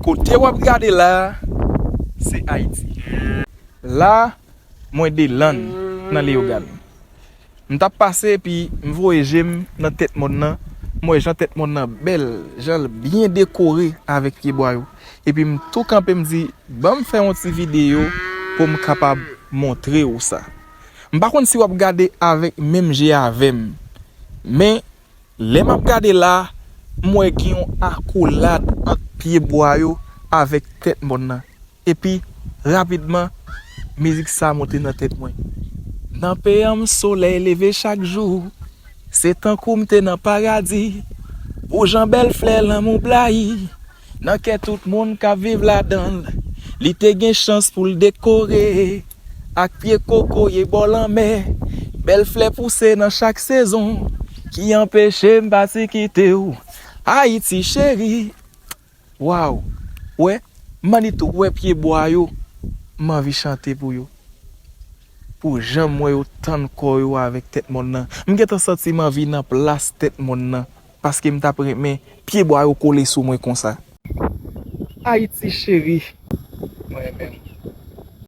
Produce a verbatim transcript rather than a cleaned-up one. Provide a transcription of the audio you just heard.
Kote w ap gade la, se Ayiti. La, mwen delann nan Leyogàn. M t ap pase epi m voye je m nan tèt mòn nan. M wè jan tèt mòn nan bèl, jan l byen dekore avèk pyebwa yo. Epi m tou kanpe, m di, "Ban m fè yon ti videyo pou m kapab montre w sa." M pa konn si w ap gade avèk menm je avè m, men lè m ap gade la, m wè gen yon akolad ant pyebwa yo avèk tèt mòn nan. Epi, rapidman, mizik sa monte nan tèt mwen. Nan peyi m, solèy leve chak jou. Se tankou m te nan paradi. Pou jan bèl flè lanmou blayi nan kè tout moun k ap viv ladan l. Li te gen chans pou l dekore ak pye kokoye bò lanmè. Bèl flè pouse nan chak sezon ki anpeche m pati kite w. Ayiti cheri. Waw! Wè, m annik tou wè pyebwa yo, m anvi chante pou yo. Pou jan m wè yo tann kò yo avèk tèt mòn nan. M gentan santi m anvi nan plas tèt mòn nan, paske m t ap renmen pyebwa yo kole sou mwen konsa. Ayiti cheri,